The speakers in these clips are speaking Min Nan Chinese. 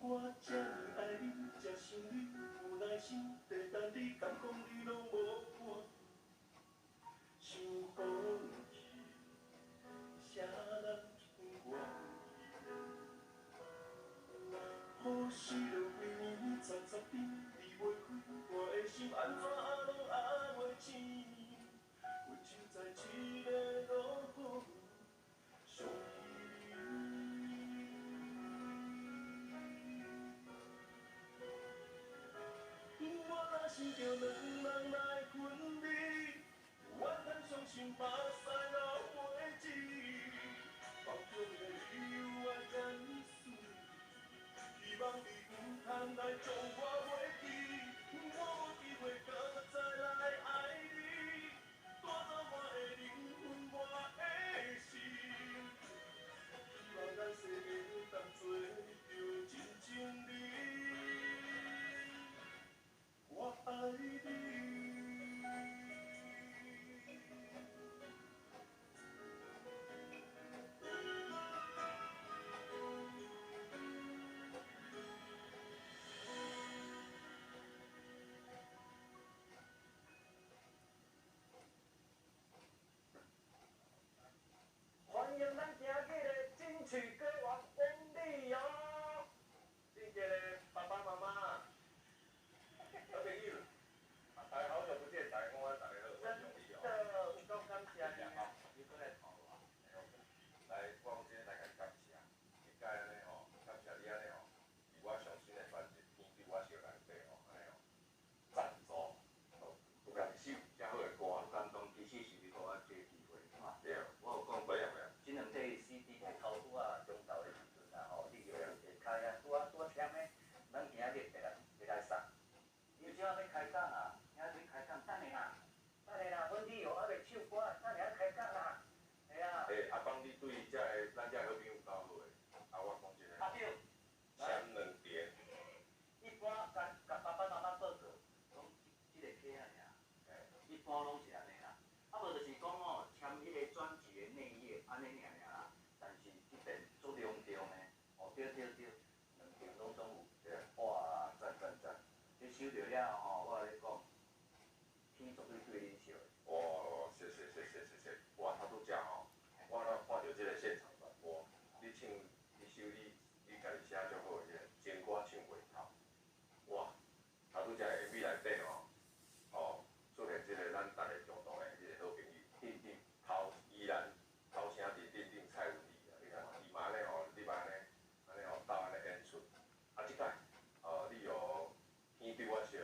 我這呢愛你，這想你，有耐心在等你，敢講你攏無看？想放棄，啥人願意？雨淅落規暝，十十點，你袂開，我的心按怎也攏壓袂醒。阮就在這个落雨相依。我若想著兩人來分離，我通相信目屎流袂止。放縱的理由愛這呢媠，希望你毋通來將我袂記。我無機會閣再來愛你，帶走我的靈魂，我的心。希望來世會當做著真情人，我愛你。歡迎咱今日的金曲歌王翁立友，謝謝爸爸媽媽，好朋友，大家好久不見，大家講大家好，我是翁立友。真的，有夠感謝你，你過來投啊！來，我今日來共你感謝，這擺按呢吼，感謝你按呢吼，佇我上新的專輯《天對我相內底吼，按呢吼，贊助，有家己首遮好的歌，感動其實是你予我這個機會，對，我有講過，這兩塊 CD 的頭拄仔中晝的時陣啊吼，你就下開啊，拄仔拄仔簽的，咱今日會來送。伊有啥欲開講啊？今日開講，等下啦，等下啦，阮旅遊猶未唱歌，等下開講啦，會啊。欸，阿邦，你對這个咱這个好朋友有夠好的，啊，我講真的。阿對。簽兩疊。一般共共爸爸媽媽報告，攏這個客仔爾，一般攏是按呢啦。啊無就是講吼，簽彼个專輯的內頁，按呢爾爾啦。但是這邊足隆重的，哦對對對，兩邊攏總有。哇，讚讚讚！這收著了後吼，我共你講，天絕對對恁笑的。哇，謝謝謝謝謝謝！哇，頭拄才吼，我若看著這个現場轉播，你唱一首你家己寫足好的這个情歌唱袂透，哇，頭拄才 MV 內底吼，哦，出現這個咱逐个共同的這个好朋友，鎮鎮頭依然頭聲佇鎮鎮蔡文麗啊，你看伊嘛按呢吼，你嘛按呢按呢吼鬥按呢演出，啊，這擺哦，你有天對我笑，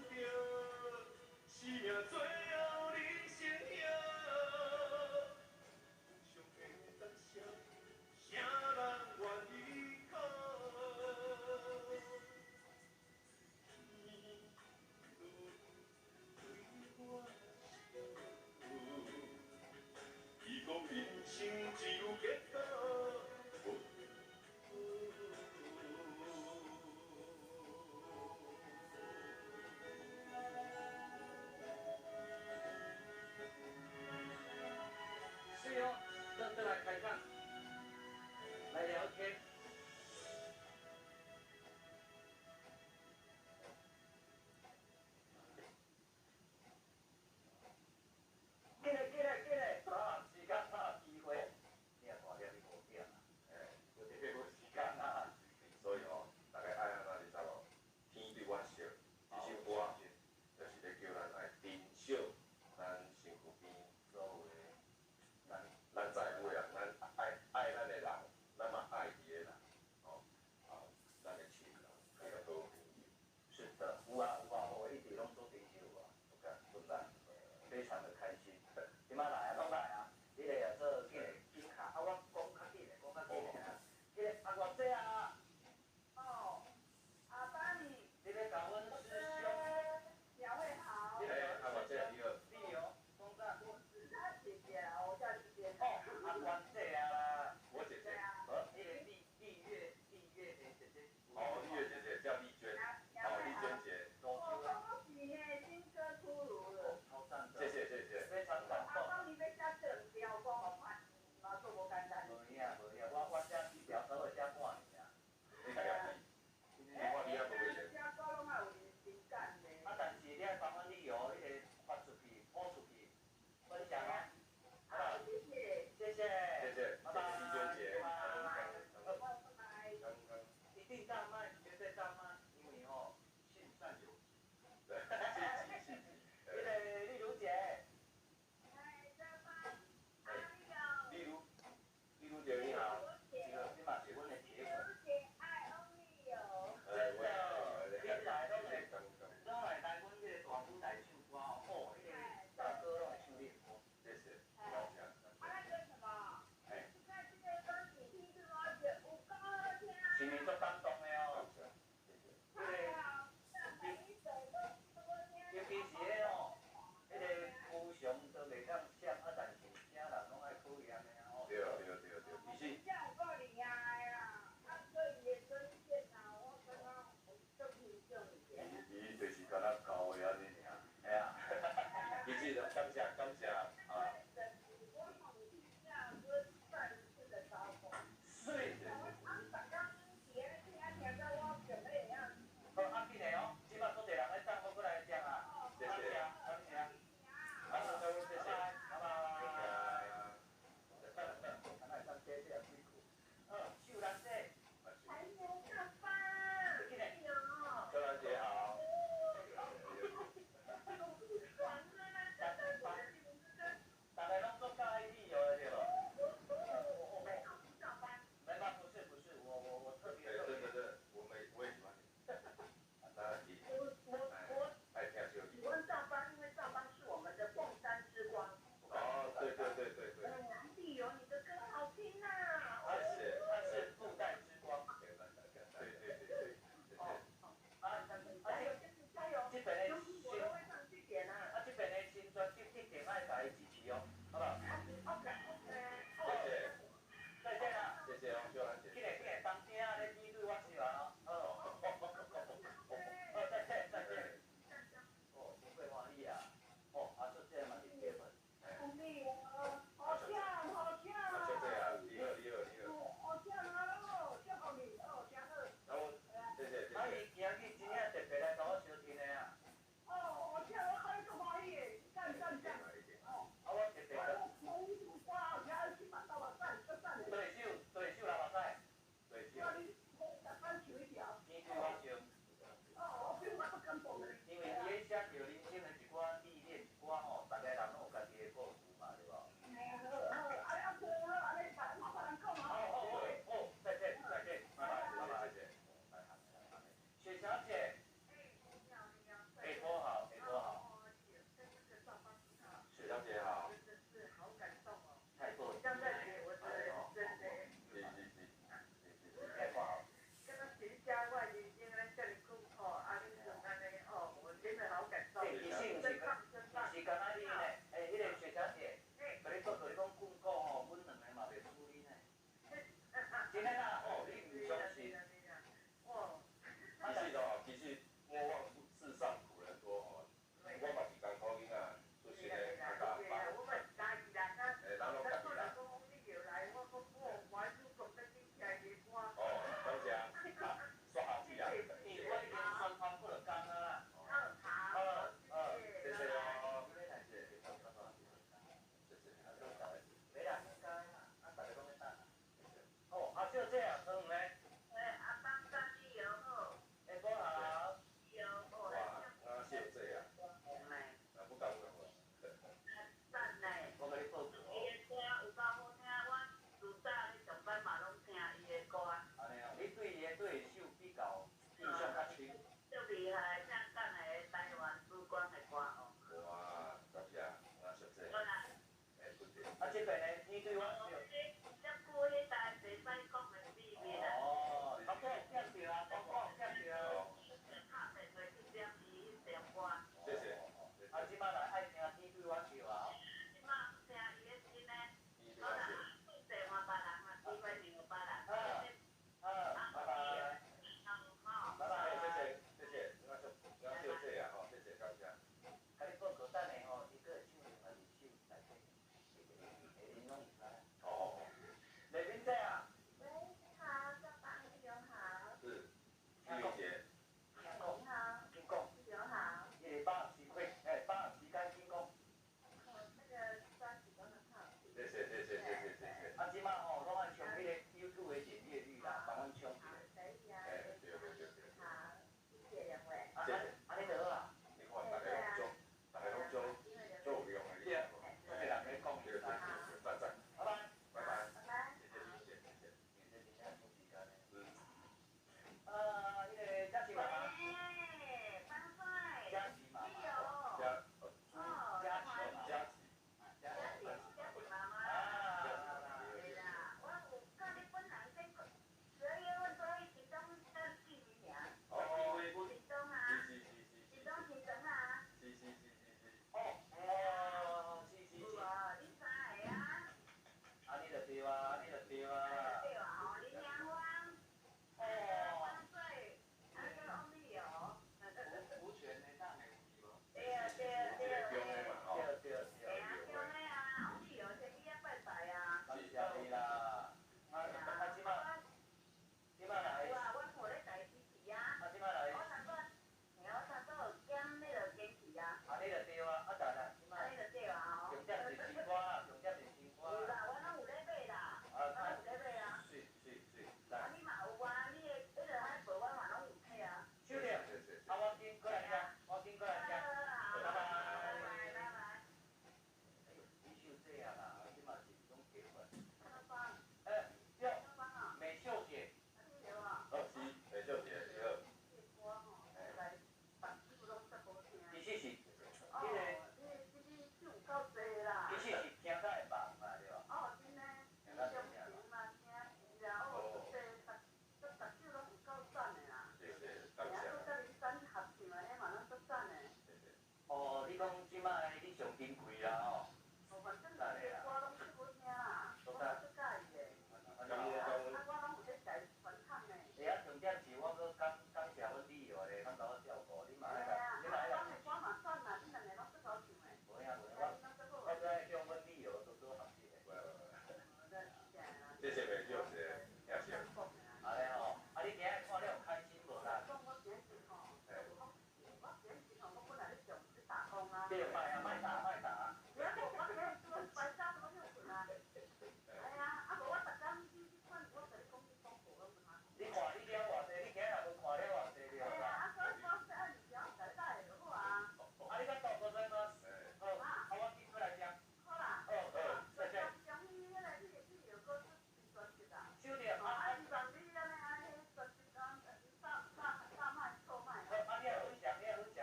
着生命最後你先兄，上的感謝，啥人願意靠？天對我笑，伊講人生只有結果，無啊，這邊呢，天對我笑。哦，講講聽著啊，講講聽著。謝謝。啊，這擺來愛聽天對我笑啊。天對我笑。啊，拜拜。拜拜。謝謝謝謝，我就我笑這啊吼，謝謝感謝。共你報告，等下吼，伊閣會唱另外一首來聽，恁攏會知。哦。麗敏姐啊。喂，你好，小邦，你好。是，麗敏姐。你好，緊講。你好。伊會把握時間，欸，把握時間緊講。哦，那個專輯都很好聽。謝謝謝謝謝謝謝謝。啊，這擺吼，攏愛衝彼個 YouTube 的點閱率啦，幫阮衝一下。可以啊。欸，對對對對。好，謝謝兩位。啊，按呢就好啊。你看，大家攏做，大家攏做，做有用的。對，這個人咧講。對對對對，讚讚。拜拜。拜拜。拜拜。謝謝謝謝謝謝。這真正趕時間咧。嗯。啊，彼個嘉琪媽媽。喂，方帥。嘉琪媽媽。嘉，哦，嘉琪嘉琪。嘉琪，嘉琪媽媽。啊。對啦，我有甲你本人說過，12月份都去屏東等見面爾。哦，屏東啊。是是是是。屏東新庄啊。是是是是是。哦，哦，是是是。有啊，恁三个啊。按呢就對啊，按呢就對啊。對啊，吼，林良芳。哦。方帥，啊，閣王美瑤。福全的大美有去無？對啊對啊對啊。中的嘛吼。對對對。對啊，中的啊，王美瑤先去遐拜拜啊。感謝你啦。啊啊，這擺，這擺來。有啊，阮有咧台支持啊。啊，這擺來。我頭拄，嘿，我頭拄有減彼個堅持啊。按呢就對啊，啊但啊，這擺。按呢就對啊吼。重點是新歌啦，重點是新歌。有啦，我攏有咧買啦。啊，我攏有咧買啊。水水水。啊，你嘛有啊？你的彼個海報我嘛攏有睇啊。收著。啊，我緊過來聽，我緊過來聽。拜拜。拜拜拜拜。哎呦，李秀姐啊啦，這嘛是攏加分。欸，對，美秀姐。哦，是美秀姐，你好。其實是，彼個，其實是聽甲會忙嘛，對吧？哦，真的，聽甲真正忙。哦。謝謝，感謝。哦，你講這擺你上珍貴啦吼。感恩感恩。欸，啊，重點是我閣感感謝阮旅遊咧，較共我照顧，你嘛愛來，你嘛愛來。無影無影，我閣愛向阮旅遊多多學習咧。謝謝美秀姐，謝謝。按呢吼，啊你今日看了有開心無啦？對，莫啊，莫打，莫打。你看你了偌濟，你今日若無看了偌濟對吧？啊，你較倒過轉嗎？好，啊，我緊過來聽。好，好，再見。收著，啊啊。好，啊，你愛分享，你愛分享。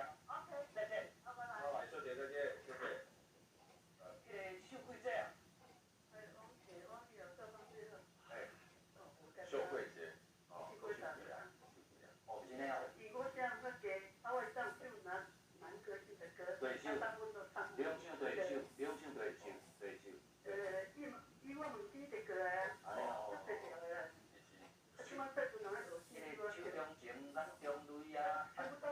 再見。美秀姐再見，謝謝。彼個秀桂姐啊。哎，秀桂姐，哦，夠秀桂啊，哦，真的哦。對手，你攏唱對手，你攏唱對手，對手。按呢哦。彼個手中情，咱中雷啊，啊，多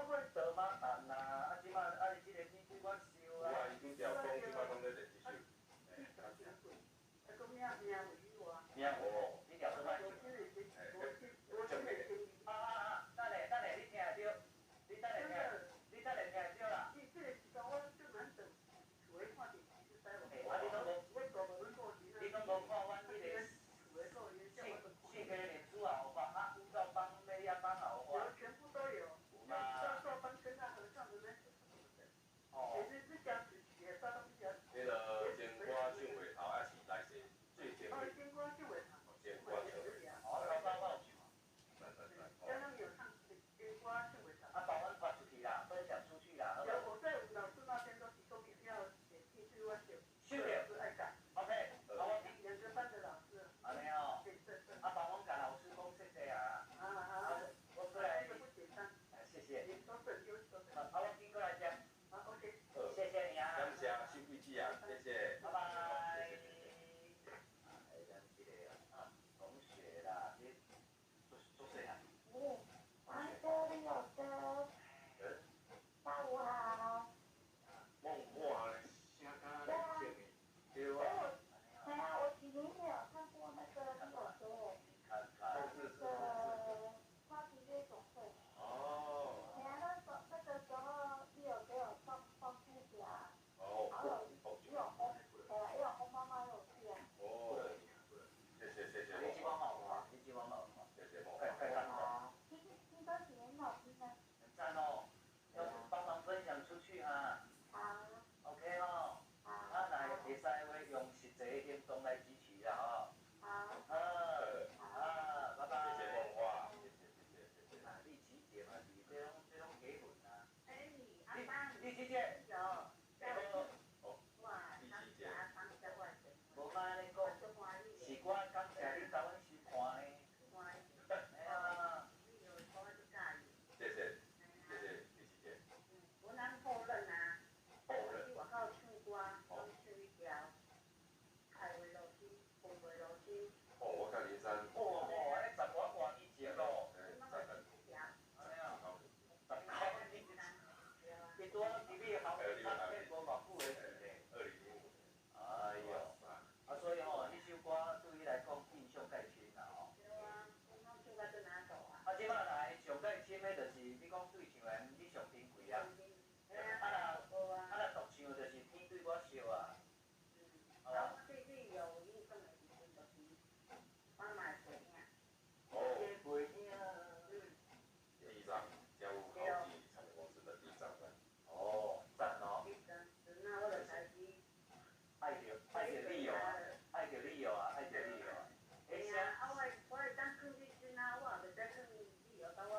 馬蛋啊，啊，這擺啊，這個你對我笑啊。我已經調講，這擺講咧第幾首？命我，你調做擺唱？啊啊啊！等下等下，你聽會著？你等下聽，你等下聽會著啦。欸，啊，你攏無，你攏無看阮彼個四四個臉書也有發，啊，宇宙幫咩遐幫也有發。有嘛？哦。彼個情歌唱袂頭，還是來自最前面？情歌唱袂。哦，頭早我有唱。讚讚讚！啊，幫阮發出去啦，分享出去啦，好無？收著。OK。拄仔入去校唱片無偌久的事咧。 2005年。哎喲，啊所以吼，彼首歌對你來講印象介深啦吼。對啊，我講唱甲轉哪度啊？啊，這擺來上介深的就是你講對唱的，你上珍貴啊。啊，無啊。啊，若獨唱就是天對我笑啊。啊，我對你有印象的時陣，就是我嘛會背影。哦。背影。第一張，江戶豪記唱片公司的第一張專輯。哦，讚哦。彼陣時那我就開始。愛著你哦，愛著你哦，愛著你哦。嘿啊，啊我我會當囥彼陣啊，我也袂使囥你哦，到我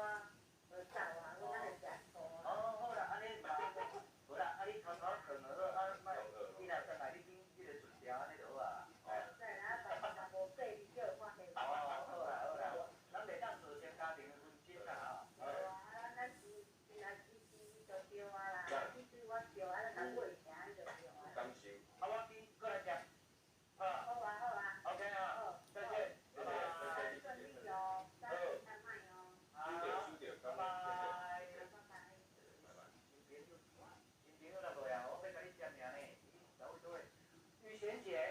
無走啊，我咱會食醋啊。哦，好啦，按呢嘛，無啦，啊你偷偷囥就好，啊莫，你若轉來你緊彼個存掉，按呢就好啊。哦，對啦，啊別人無過你叫我看下。哦，好啦好啦，咱袂當造成家庭的紛爭啦吼。對啊，咱是是來支持你就對啊啦，你對我笑，啊，咱共過成就對啊。感受。啊，我緊過來食。好。好啊好啊。 OK 啊，再見，拜拜。順利哦，再見，再見哦。好，拜拜。拜拜。新朋友，新朋友來無呀？我欲共你接爾呢。走位，雨賢姐。